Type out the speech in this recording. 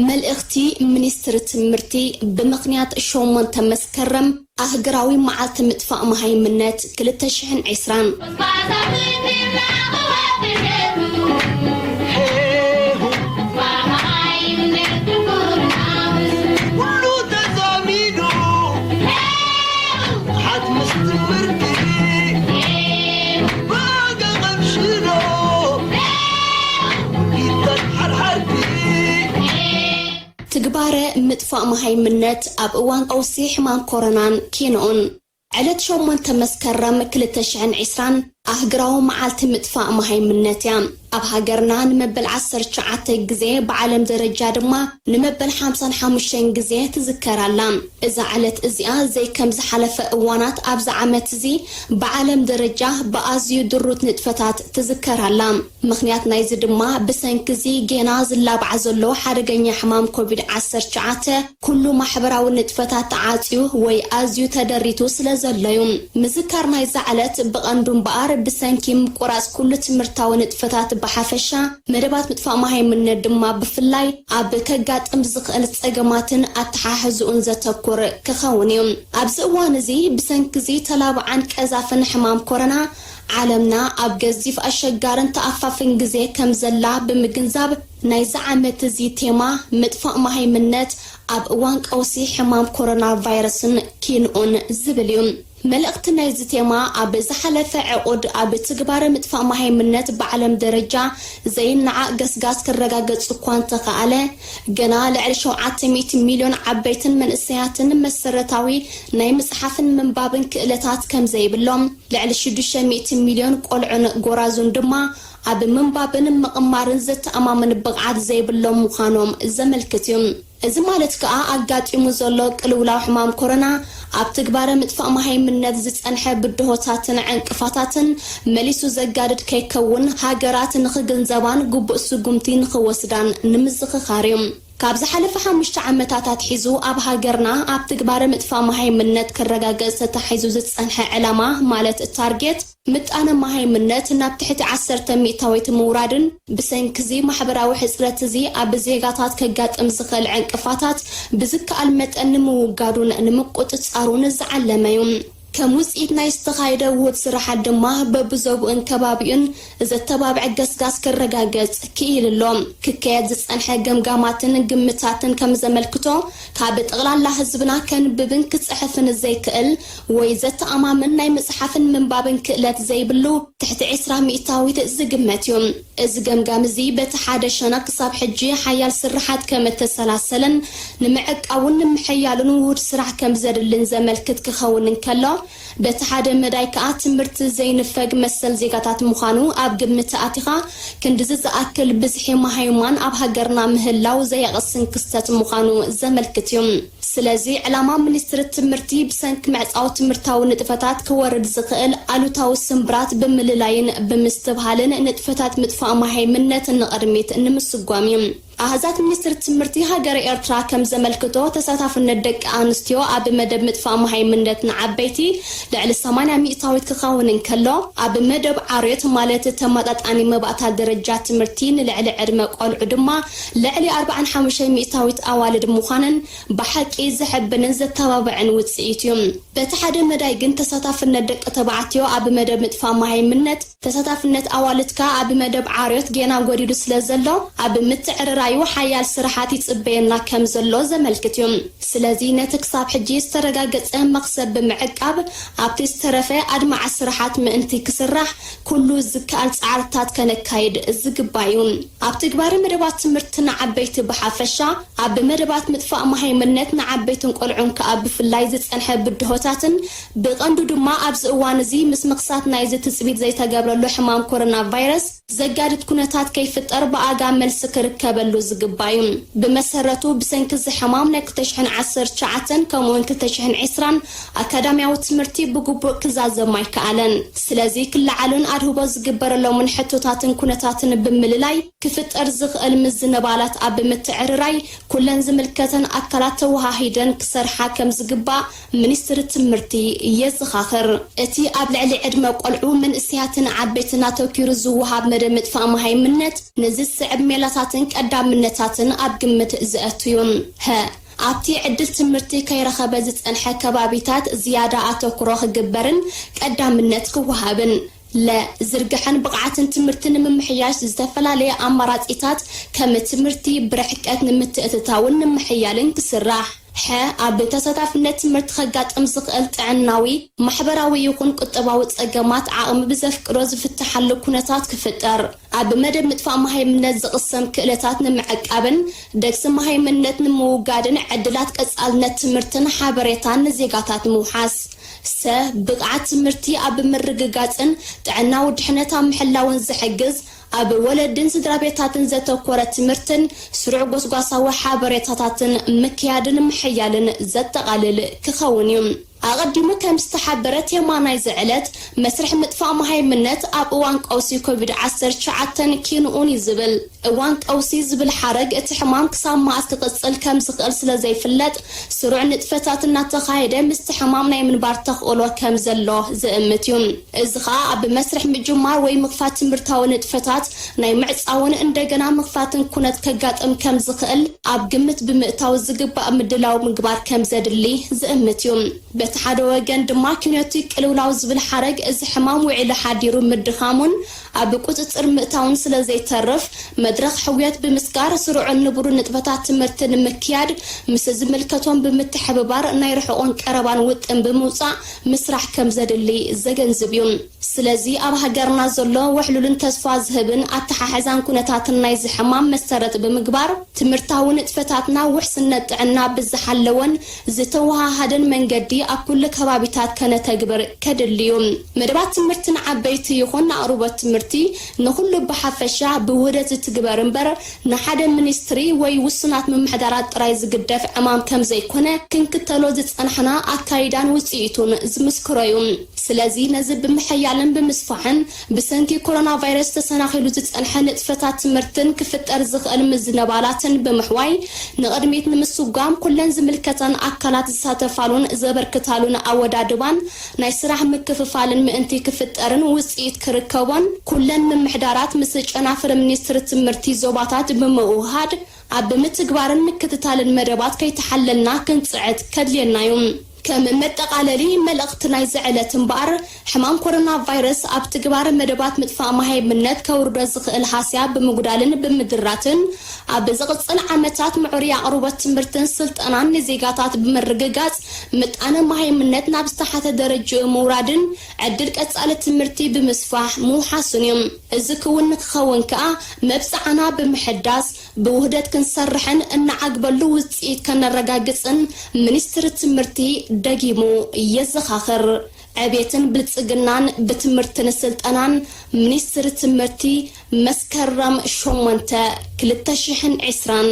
መልእኽቲ ሚኒስትሪ ትምህርቲ ብምኽንያት ሸሞንተ መስከረም ኣህግራዊ መዓልቲ ምጥፋእ መሃይምነት ክልተ ሽሕን ዕስራን። ትግባረ ምጥፋእ መሃይምነት ኣብ እዋን ቀውሲ ሕማም ኮሮናን ኪንኡን። ዕለት ሸሞንተ መስከረም ክልተ ሽሕን ዕስራን ኣህግራዊ መዓልቲ ምጥፋእ መሃይምነት እያ። ኣብ ሃገርና ንመበል ዓሰርተ ትሽዓተ ግዜ፣ ብዓለም ደረጃ ድማ ንመበል ሓምሳን ሓሙሽተን ግዜ ትዝከር ኣላ። እዛ ዕለት እዚኣ ዘይከም ዝሓለፈ እዋናት ኣብዚ ዓመት እዚ ብዓለም ደረጃ ብኣዝዩ ድሩት ንጥፈታት ትዝከር ኣላ። ምኽንያት ናይዚ ድማ ብሰንኪ እዚ ጌና ዝላባዕ ዘሎ ሓደገኛ ሕማም ኮቪድ ዓሰርተ ትሽዓተ ኩሉ ማሕበራዊ ንጥፈታት ተዓጽዩ ወይ ኣዝዩ ተደሪቱ ስለ ዘሎ እዩ። ምዝካር ናይዛ ዕለት ብቐንዱ እምበኣር ብሰንኪ ምቁራጽ ኩሉ ትምህርታዊ ንጥፈታት ብሓፈሻ፣ መደባት ምጥፋእ መሃይምነት ድማ ብፍላይ ኣብ ከጋጥም ዝኽእል ጸገማትን ኣተሓሕዝኡን ዘተኩር ክኸውን እዩ። ኣብዚ እዋን እዚ ብሰንኪ እዚ ተላባዓን ቀዛፍን ሕማም ኮሮና ዓለምና ኣብ ገዚፍ ኣሸጋርን ተኣፋፍን ግዜ ከም ዘላ ብምግንዛብ፣ ናይዚ ዓመት እዚ ቴማ ምጥፋእ መሃይምነት ኣብ እዋን ቀውሲ ሕማም ኮሮና ቫይረስን ኪንኡን ዝብል እዩ። መልእኽቲ ናይዚ ቴማ ኣብ ዝሓለፈ ዕቑድ ኣብ ትግባረ ምጥፋእ መሃይምነት ብዓለም ደረጃ ዘይነዓቕ ገስጋስ ክረጋገጽ እኳ እንተኸኣለ፣ ገና ልዕሊ ሸውዓተ ሚእቲ ሚልዮን ዓበይትን መንእሰያትን መሰረታዊ ናይ ምጽሓፍን ምንባብን ክእለታት ከም ዘይብሎም፣ ልዕሊ ሽዱሽተ ሚእቲ ሚልዮን ቆልዑን ጎራዙን ድማ ኣብ ምንባብን ምቕማርን ዘተኣማምን ብቕዓት ዘይብሎም ምዃኖም ዘመልክት እዩ። እዚ ማለት ከኣ ኣጋጢሙ ዘሎ ቅልውላው ሕማም ኮሮና ኣብ ትግባረ ምጥፋእ መሃይምነት ዝጸንሐ ብድሆታትን ዕንቅፋታትን መሊሱ ዘጋድድ ከይከውን ሃገራት ንኽግንዘባን ግቡእ ስጉምቲ ንኽወስዳን ንምዝኽኻር እዩ። ካብ ዝሓለፈ ሓሙሽተ ዓመታት ኣትሒዙ ኣብ ሃገርና ኣብ ትግባረ ምጥፋእ መሃይምነት ክረጋገጽ ተታሒዙ ዝጸንሐ ዕላማ ማለት ታርጌት ምጣነ መሃይምነት ናብ ትሕቲ ዓሰርተ ሚእታዊት ምውራድን ብሰንኪ እዚ ማሕበራዊ ሕጽረት እዚ ኣብ ዜጋታት ከጋጥም ዝኽእል ዕንቅፋታት ብዝከኣል መጠን ንምውጋዱን ንምቁጽጻሩን ዝዓለመ እዩ። ከም ውጽኢት ናይ ዝተኻየደ ውሁድ ስራሓት ድማ በብዞብኡን ከባቢኡን ዘተባብዐ ገስጋስ ክረጋገጽ ክኢሉ ኣሎ። ክካየድ ዝጸንሐ ገምጋማትን ግምታትን ከም ዘመልክቶ፣ ካብ ጠቕላላ ህዝብና ከንብብን ክጽሕፍን ዘይክእል ወይ ዘተኣማምን ናይ ምጽሓፍን ምንባብን ክእለት ዘይብሉ ትሕቲ ዕስራ ሚእታዊት ዝግመት እዩ። እዚ ገምጋም እዚ በቲ ሓደ ሸነኽ ክሳብ ሕጂ ሓያል ስርሓት ከም እተሰላሰለን ንምዕቃቡን ንምሕያሉን ውሁድ ስራሕ ከም ዘድልን ዘመልክት ክኸውን እንከሎ፣ በቲ ሓደ መዳይ ከኣ ትምህርቲ ዘይንፈግ መሰል ዜጋታት ምዃኑ ኣብ ግምት ኣቲኻ፣ ክንድዚ ዝኣክል ብዝሒ መሃይማን ኣብ ሃገርና ምህላው ዘየቕስን ክስተት ምዃኑ ዘመልክት እዩ። ስለዚ ዕላማ ሚኒስትሪ ትምህርቲ ብሰንኪ ምዕጻው ትምህርታዊ ንጥፈታት ክወርድ ዝኽእል ኣሉታዊ ስምብራት ብምልላይን ብምስትብሃልን ንጥፈታት ምጥፋእ መሃይምነት ንቕድሚት ንምስጓም እዩ። ኣሃዛት ሚኒስትሪ ትምህርቲ ሃገረ ኤርትራ ከም ዘመልክቶ፣ ተሳታፍነት ደቂ ኣንስትዮ ኣብ መደብ ምጥፋእ መሃይምነት ንዓበይቲ ልዕሊ ሰማንያ ሚእታዊት ክኸውን እንከሎ፣ ኣብ መደብ ዓርዮት ማለት ተመጣጣኒ መባእታ ደረጃ ትምህርቲ ንልዕሊ ዕድመ ቆልዑ ድማ ልዕሊ ኣርባዓን ሓሙሽተ ሚእታዊት ኣዋልድ ምዃነን ብሓቂ ዘሐብንን ዘተባብዕን ውጽኢት እዩ። በቲ ሓደ መዳይ ግን ተሳታፍነት ደቂ ተባዕትዮ ኣብ መደብ ምጥፋእ መሃይምነት ተሳታፍነት ኣዋልድካ ኣብ መደብ ዓርዮት ጌና ጎዲሉ ስለ ዘሎ፣ ኣብ ምትዕርራዩ ሓያል ስራሓት ይጽበየና ከም ዘሎ ዘመልክት እዩ። ስለዚ ነቲ ክሳብ ሕጂ ዝተረጋገጸ መኽሰብ ብምዕቃብ፣ ኣብቲ ዝተረፈ ኣድማዒ ስራሓት ምእንቲ ክስራሕ ኩሉ ዝከኣል ጻዕርታት ከነካይድ ዝግባእ እዩ። ኣብ ትግባረ መደባት ትምህርቲ ንዓበይቲ ብሓፈሻ፣ ኣብ መደባት ምጥፋእ መሃይምነት ንዓበይትን ቆልዑን ከኣ ብፍላይ ዝጸንሐ ብድሆታትን ብቐንዱ ድማ ኣብዚ እዋን እዚ ምስ ምኽሳት ናይዚ ትጽቢት ዘይተገብረሉ ሕማም ኮሮና ቫይረስ ዘጋድድ ኩነታት ከይፍጠር ብኣጋ መልሲ ክርከበሉ ዝግባእ እዩ። ብመሰረቱ ብሰንኪ እዚ ሕማም ናይ ክልተ ሽሕን ዓሰርተ ትሽዓተን ከምኡውን ክልተ ሽሕን ዕስራን ኣካዳሚያዊ ትምህርቲ ብግቡእ ክዛዘም ኣይከኣለን። ስለዚ ክለዓሉን ኣድህቦ ዝግበረሎምን ሕቶታትን ኩነታትን ብምልላይ ክፍጠር ዝኽእል ምዝንባላት ኣብ ምትዕርራይ ኩለን ዝምልከተን ኣካላት ተወሃሂደን ክሰርሓ ከም ዝግባእ ሚኒስትሪ ትምህርቲ የዘኻኽር። እቲ ኣብ ልዕሊ ዕድመ ቆልዑ፣ መንእሰያትን ዓበይትን ኣተኲሩ ዝወሃብ መደብ ምጥፋእ መሃይምነት ነዚ ዝስዕብ ሜላታትን ቀዳምነታትን ኣብ ግምት ዘእቱ እዩ። ሀ፣ ኣብቲ ዕድል ትምህርቲ ከይረኸበ ዝጸንሐ ከባቢታት ዝያዳ ኣተኩሮ ክግበርን ቀዳምነት ክወሃብን። ለ፣ ዝርግሐን ብቕዓትን ትምህርቲ ንምምሕያሽ ዝተፈላለየ ኣማራጺታት ከም ትምህርቲ ብርሕቀት ንምትእትታውን ንምሕያልን ክስራሕ። ሐ፣ ኣብ ተሳታፍነት ትምህርቲ ከጋጥም ዝኽእል ጥዕናዊ፣ ማሕበራዊ ይኹን ቁጠባዊ ጸገማት ዓቕሚ ብዘፍቅዶ ዝፍትሓሉ ኩነታት ክፍጠር። ኣብ መደብ ምጥፋእ መሃይምነት ዝቕሰም ክእለታት ንምዕቃብን ደግሲ መሃይምነት ንምውጋድን ዕድላት ቀጻልነት ትምህርትን ሓበሬታን ንዜጋታት ምውሓስ። ሰ፣ ብቕዓት ትምህርቲ ኣብ ምርግጋጽን ጥዕናዊ ድሕነት ኣብ ምሕላውን ዝሕግዝ፣ ኣብ ወለድን ስድራ ቤታትን ዘተኮረ ትምህርትን ስሩዕ ጎስጓሳዊ ሓበሬታታትን ምክያድን ምሕያልን ዘጠቓልል ክኸውን እዩ። ኣቐዲሙ ከም ዝተሓበረ፣ ቴማ ናይዚ ዕለት መስርሕ ምጥፋእ መሃይምነት ኣብ እዋን ቀውሲ ኮቪድ ዓሰርተ ትሽዓተ ኪንኡን እዩ ዝብል። እዋን ቀውሲ ዝብል ሓረግ እቲ ሕማም ክሳብ መዓስ ክቕጽል ከም ዝኽእል ስለ ዘይፍለጥ፣ ስሩዕ ንጥፈታት እናተኻየደ ምስቲ ሕማም ናይ ምንባር ተኽእሎ ከም ዘሎ ዝእምት እዩ። እዚ ኸኣ ኣብ መስርሕ ምጅማር ወይ ምኽፋት ትምህርታዊ ንጥፈታት ናይ ምዕጻውን እንደገና ምኽፋትን ኩነት ከጋጥም ከም ዝኽእል ኣብ ግምት ብምእታው ዝግባእ ምድላው ምግባር ከም ዘድሊ ዝእምት እዩ። በቲ ሓደ ወገን ድማ፣ ኪነቲ ቅልውላው ዝብል ሓረግ እዚ ሕማም ውዒሉ ሓዲሩ ምድኻሙን ኣብ ቁጽጽር ምእታውን ስለ ዘይተርፍ፣ መድረኽ ሕውየት ብምስጋር ስሩዕን ንቡርን ንጥፈታት ትምህርቲ ንምክያድ ምስ ዝምልከቶም ብምትሕብባር ናይ ርሑቕን ቀረባን ውጥን ብምውጻእ ምስራሕ ከም ዘድሊ ዘገንዝብ እዩ። ስለዚ ኣብ ሃገርና ዘሎ ውሕሉልን ተስፋ ዝህብን ኣተሓሕዛን ኩነታትን ናይዚ ሕማም መሰረት ብምግባር፣ ትምህርታዊ ንጥፈታትና ውሕስነት ጥዕና ብዝሓለወን ዝተወሃሃደን መንገዲ ኣብ ኩሉ ከባቢታት ከነተግብር ከድሊ እዩ። መደባት ትምህርቲ ንዓበይቲ ይኹን ንኣቕርቦት ትምህርቲ ንኹሉ ብሓፈሻ ብውህደት ዝትግበር እምበር፣ ንሓደ ሚኒስትሪ ወይ ውሱናት ምምሕዳራት ጥራይ ዝግደፍ ዕማም ከም ዘይኮነ ክንክተሎ ዝጸናሕና ኣካይዳን ውጽኢቱን ዝምስክሮ እዩ። ስለዚ ነዚ ብምሕያልን ብምስፋሕን፣ ብሰንኪ ኮሮና ቫይረስ ተሰናኺሉ ዝጸንሐ ንጥፈታት ትምህርትን ክፍጠር ዝኽእል ምዝነባላትን ብምሕዋይ፣ ንቕድሚት ንምስጓም ኩለን ዝምልከተን ኣካላት ዝሳተፋሉን ዘበርክታሉን ኣወዳድባን ናይ ስራሕ ምክፍፋልን ምእንቲ ክፍጠርን ውጽኢት ክርከቦን፣ ኩለን ምምሕዳራት ምስ ጨናፍር ሚኒስትሪ ትምህርቲ ዞባታት ብምውህሃድ ኣብ ምትግባርን ምክትታልን መደባት ከይተሓለልና ክንጽዕት ከድልየና እዩ። ከም መጠቓለሊ መልእኽቲ ናይዚ ዕለት እምበኣር፣ ሕማም ኮሮና ቫይረስ ኣብ ትግባር መደባት ምጥፋእ መሃይምነት ከውርዶ ዝኽእል ሃስያ ብምጉዳልን ብምድራትን፣ ኣብ ዝቕጽል ዓመታት ምዕሩይ ኣቕርቦት ትምህርትን ስልጠናን ንዜጋታት ብምርግጋጽ፣ ምጣነ መሃይምነት ናብ ዝተሓተ ደረጃኡ ምውራድን ዕድል ቀጻሊ ትምህርቲ ብምስፋሕ ምውሓስን እዩ። እዚ ክውን ንክኸውን ከኣ፣ መብጽዓና ብምሕዳስ፣ ብውህደት ክንሰርሕን እናዓግበሉ ውጽኢት ከነረጋግጽን ሚኒስትሪ ትምህርቲ ደጊሙ የዘኻኽር። ዕቤትን ብልጽግናን ብትምህርትን ስልጠናን፣ ሚኒስትሪ ትምህርቲ፣ መስከረም ሸሞንተ፣ ክልተ ሽሕን ዕስራን።